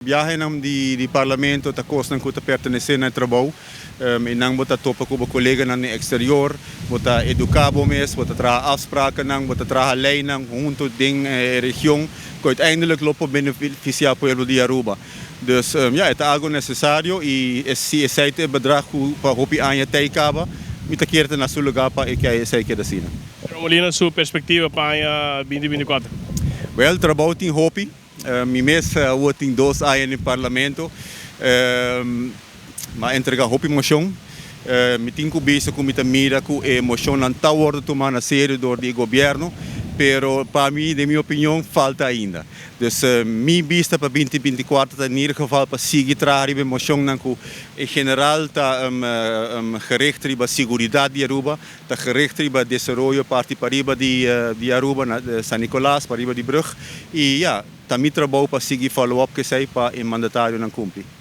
Biahenan di Parlamento ta cosnan cu ta pertenece na e trabou y nan bo ta topa cu bo coleganan den exterior, bo ta educa bo mes, bo ta traha afsprakennan, bo ta traha leynan hunto den e region cu uiteindelijk lo por beneficia pueblo di Aruba. Dus ja, e ta algo necesario y si esey ta e bedrag cu pa hopi aña tey caba, mi ta kier ta na su lugar pa e esey keda asina. Señor Molina su perspectiva pa aña 2024? Wel, trabou tin hopi. Mi mes awor tin 2 aña den Parlamento. M'a entrega hopi mocion. Mi tin cu bisa cu mi ta mira cu e mocionnan ta wordo tuma na serio door di gobierno, pero pa mi, den mi opinion, falta ainda. Dus mi bista pa 2024 ta in ieder geval pa sigui traha riba mocionnan cu en general ta gericht riba seguridad di Aruba, ta gericht riba desaroyo parti pariba di Aruba, na San Nicolas, pariba di brug. Y ja, ta mi trabou pa sigui follow up cu esey pa e mandatarionan cumpli.